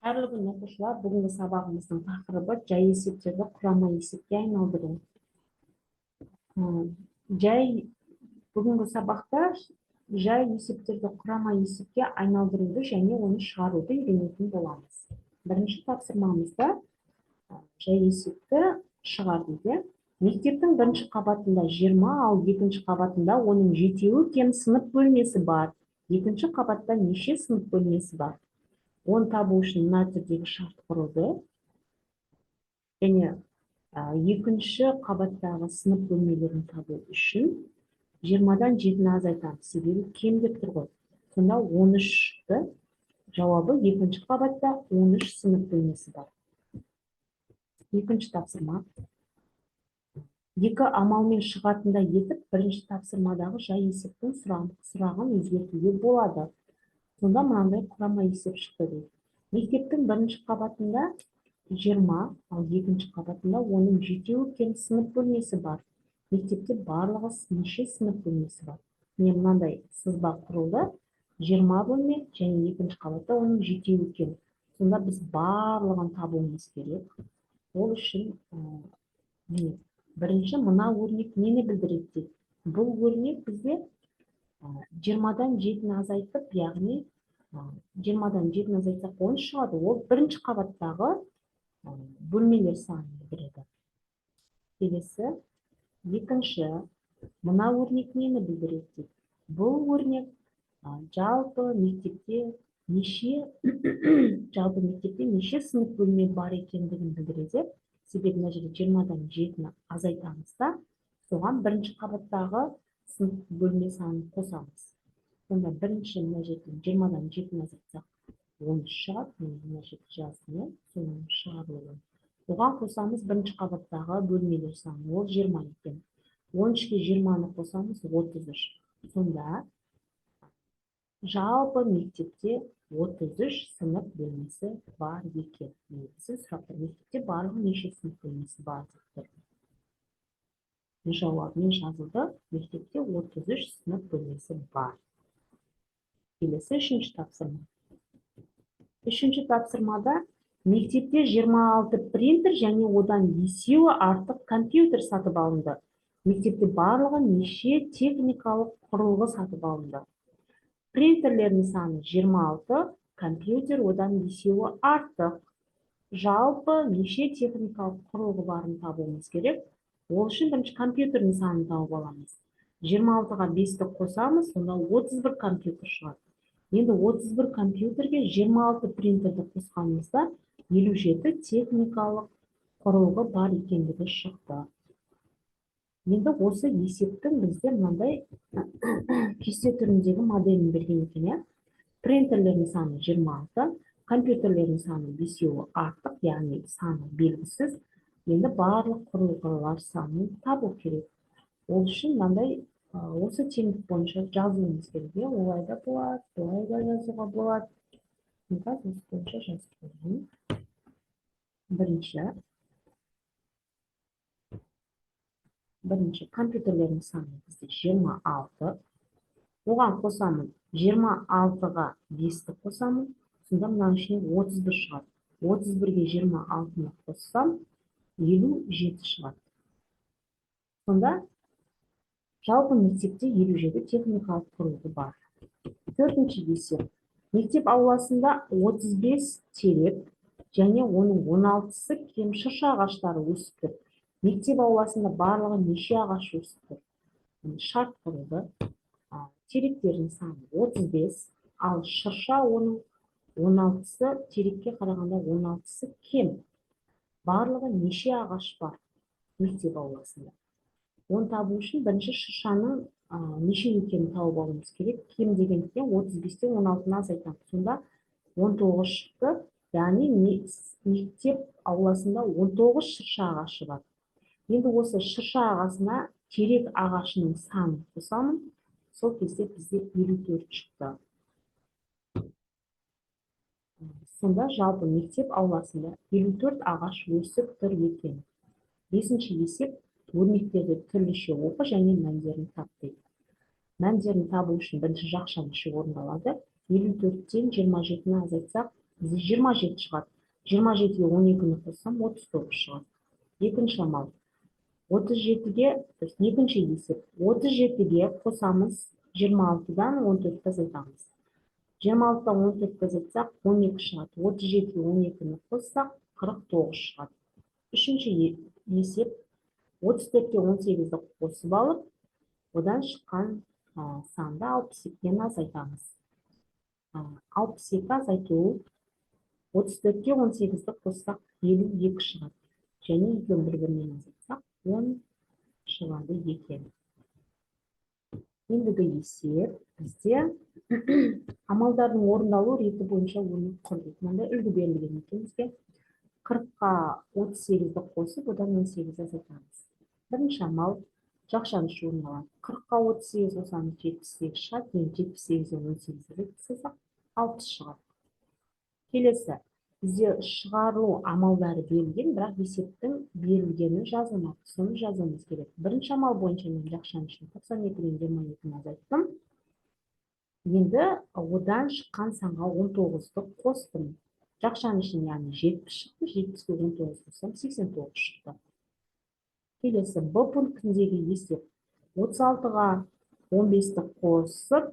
Қайырлы күн, оқушылар! Бүгінгі сабағымыздың тақырыбы: жай есептерді құрама есепке айналдыру. Жай бүгінгі сабақта жай есептерді құрама есепке айналдыруды және оны шығаруды үйренетін боламыз. Бірінші тапсырмамызда жай есепті шығар дейді. Мектептің бірінші қабатында 20, ал екінші қабатында оның жетеуі кем сынып бөлмесі бар. Екінші қабатта неше сынып бөлмесі бар? Оны табу үшін мына түрдегі шарт құрылды және екінші қабаттағы сынып бөлмелерін табу үшін 20-дан 7-ні азайтамыз, себебі кем деп тұр ғой. Сонда 13 шықты жауабы. Екінші қабатта 13 сынып бөлмесі бар. Екінші тапсырма. Екі амалмен шығатындай етіп бірінші тапсырмадағы жай есептің сұрағын өзгертуге болады. Сонда мынандай құрама есеп шықты дейді. Мектептің бірінші қабатында 20, ал екінші қабатында оның жетеуі кем сынып бөлмесі бар. Мектепте барлығы неше сынып бөлмесі бар? Міне, мынандай сызба құрылды: 20 бөлме және екінші қабатта оның жетеуі кем. Сонда біз барлығын табуымыз керек. Ол үшін, міне, бірінші мына өрнек нені білдіреді дейді. Бұл өрнек бізде 20-дан 7-ні азайтып, яғни 20-дан 7-ні азайтсақ, 13 шығады. Ол бірінші қабаттағы бөлмелер санын білдіреді. Келесі, екінші, мына өрнек нені білдіреді дейді. Бұл өрнек жалпы мектепте неше сынып бөлме бар екендігін білдіреді. Себебі мына жерде 20-дан 7-ні азайтамыз да, соған бірінші қабаттағы сынып бөлме санын қосамыз. Сонда бірінші мына жерден 20-дан 7-ні азайтсақ, 13 шығады. Міне, мына жерде жаздым, иә, соның шығарылуы. Оған қосамыз бірінші қабаттағы бөлмелер саны, ол 20 екен. 13-ке 20-ны қосамыз, 33. Сонда жалпы мектепте 33 сынып бөлмесі бар екен. Міне, бізде сұрақ тұр: мектепте барлығы неше сынып бөлмесі бар деп тұр. Жауабымен жазылды: мектепте 33 сынып бөлмесі бар. Келесі, үшінші тапсырма. Үшінші тапсырмада мектепте 26 принтер және одан бесеуі артық компьютер сатып алынды. Мектепте барлығы неше техникалық құрылғы сатып алынды? Принтерлердің саны 26, компьютер одан бесеуі артық. Жалпы неше техникалық құрылғы барын табуымыз керек. Ол үшін бірінші компьютердің санын тауып аламыз. 26-ға 5-ті қосамыз, сонда 31 компьютер шығады. Енді 31 компьютерге 26 принтерді қосқанымызда, 57 техникалық құрылғы бар екендігі шықты. Енді осы есептің бізде мынандай кесте түріндегі моделін берген екен, иә. Принтерлердің саны 26, компьютерлердің саны бесеуі артық, яғни саны белгісіз. Енді барлық құрылғылар санын табу керек. Ол үшін мынандай осы теңдік бойынша жазуымыз керек, иә. Олай да болады, былай да жазуға болады. Қазір осы бойынша жазып қояйын. Бірінші компьютерлердің саны бізде 26. Оған қосамын, 26-ға 5-ті қосамын, сонда мынаның ішінен 31 шығады. 31-ге 26-ны қоссам, 57 шығады. Сонда жалпы мектепте 57 техникалық құрылғы бар. Төртінші есеп. Мектеп ауласында 35 терек және оның 16-сы кем шырша ағаштары өсіп тұр. Мектеп ауласында барлығы неше ағаш өсіп тұр? Шарт құрылды. Теректердің саны 35, ал шырша оның 16-сы, терекке қарағанда 16-сы кем. Барлығы неше ағаш бар мектеп ауласында? Оны табу үшін бірінші шыршаның неше екенін тауып алуымыз керек. Кем дегендіктен, 35-тен 16-ны азайтамыз, сонда 19 шықты. Яғни мектеп ауласында 19 шырша ағашы бар. Енді осы шырша ағашына терек ағашының санын қосамын. Сол кезде бізде 54 шықты. Сонда жалпы мектеп ауласында 54 ағаш өсіп тұр екен. Бесінші есеп. Өрнектерді түрліше оқы және мәндерін тап дейді. Мәндерін табу үшін бірінші жақшаның іші орындалады. 54-тен 27-ні азайтсақ, Бізде 27 шығады. 27-ге 12-ні қоссам, 39 шығады. Екінші амал. 37-ге, то есть екінші есеп. 37-ге қосамыз, 26-дан 14-ті азайтамыз. 26-дан 14-ті азайтсақ, 12 шығады. 37-ге 12-ні қоссақ, 49 шығады. Үшінші есеп. 34-ке 18-ді қосып алып, одан шыққан санды 62-ден азайтамыз. 62 азайту 34-ке 18-ді қоссақ, 52 шығады. Және екеуін бір-бірінен азайтсақ, 10 шығады екен. Ендігі есеп бізде амалдардың орындалу реті бойынша өрнек құр дейді. Мынандай үлгі берілген екен бізге. 40-қа 38-ді қосып, одан 18 азайтамыз. Бірінші амал жақшаның іші орындалады. 40-қа 38 қосамыз, 78 шығады. Енді 78-ден 18 азайтып тастасақ, 60 шығады. Келесі бізде шығарылу амалдары берілген, бірақ есептің берілгені жазылмапты. Соны жазуымыз керек. Бірінші амал бойынша мен жақшаның ішіне 92-ден 22-ні азайттым. Енді одан шыққан санға 19-ды қостым. Жақшаның ішіне, яғни 70 шықты, 70-ке 19 қоссам, 89 шықты. Келесі Б пунктіндегі есеп. 36-ға 15-ті қосып,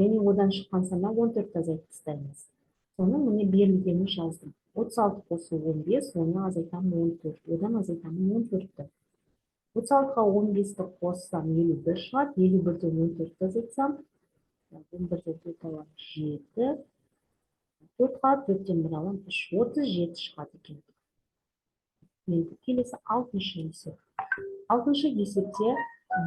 және одан шыққан саннан 14-ті азайтып тастаймыз. Соның міне берілгенін жаздым. 36 қосу 15, оны азайтамын 14, одан азайтамын 14-ті. 36-ға 15-ті қоссам, 51 шығады, 51-ден 14-ті азайтсам, 11-ден 4 аламын, 7, 4 қалады, 4-тен 1 аламын, 3, 37 шығады екен. Енді келесі алтыншы есеп. Алтыншы есепте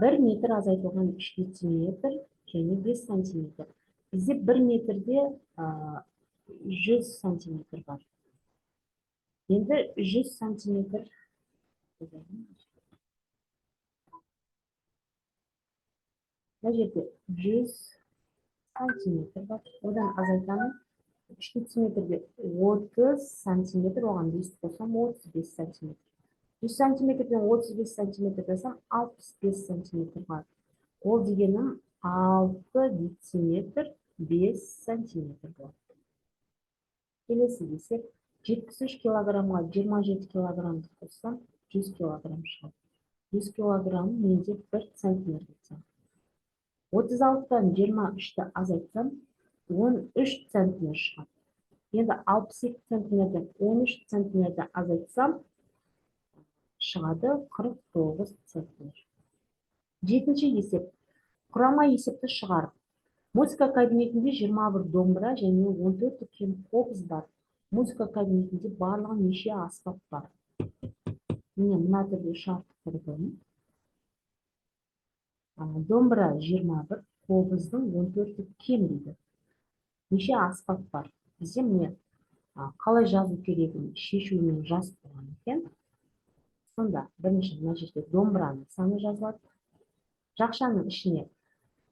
1 метр азайтылған 3 дециметр және 5 сантиметр. Бізде 1 метрде 100 сантиметр бар. Енді 100 сантиметр мына жерде 100 сантиметр бар. Одан азайтамын. 3 дециметрде 30 сантиметр, оған 5 қосам, 35 сантиметр. 100 сантиметрден 35 сантиметр десем, 65 сантиметр бар. Ол дегенім 6 дециметр 5 сантиметр болады. Келесі есеп. 73 килограммға 27 килограммды қоссам, 100 килограмм шығады. 100 килограмм менде 1 центнерге тең. 36-дан 23-ті азайтсам, 13 центнер шығады. Енді 62 центнерден 13 центнерді азайтсам, шығады 49 центнер. Жетінші есеп. Құрама есепті шығарып. Музыка кабинетінде 21 домбыра және 14 үлкен қобыз бар. Музыка кабинетінде барлығы неше аспап бар? Міне, мына түрде шарт құрдым. Домбыра 21, қобыздың 14-і кем дейді. Неше аспап бар? Бізде міне қалай жазу керегін шешумен жазып қойған екен. Сонда бірінші мына жерде домбыраның саны жазылады. Жақшаның ішіне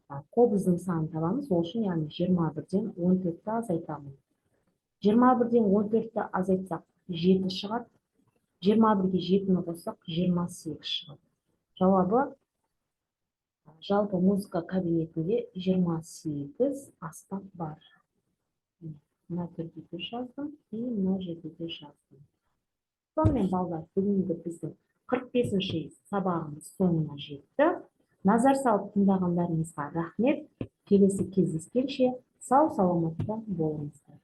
қобыздың санын табамыз. Ол үшін, яғни 21-ден 14-ті азайтамын. 21-ден 14-ті азайтсақ, 7 шығады. 21-ге 7-ні қоссақ, 28 шығады. Жауабы: жалпы музыка кабинетінде 28 аспап бар. Мына түрде де жаздым и мына жерде де жаздым. Сонымен, балалар, бүгінгі біздің 45-ші сабағымыз соңына жетті. Назар салып тыңдағандарыңызға рахмет. Келесі кездескенше сау саламатта болыңыздар.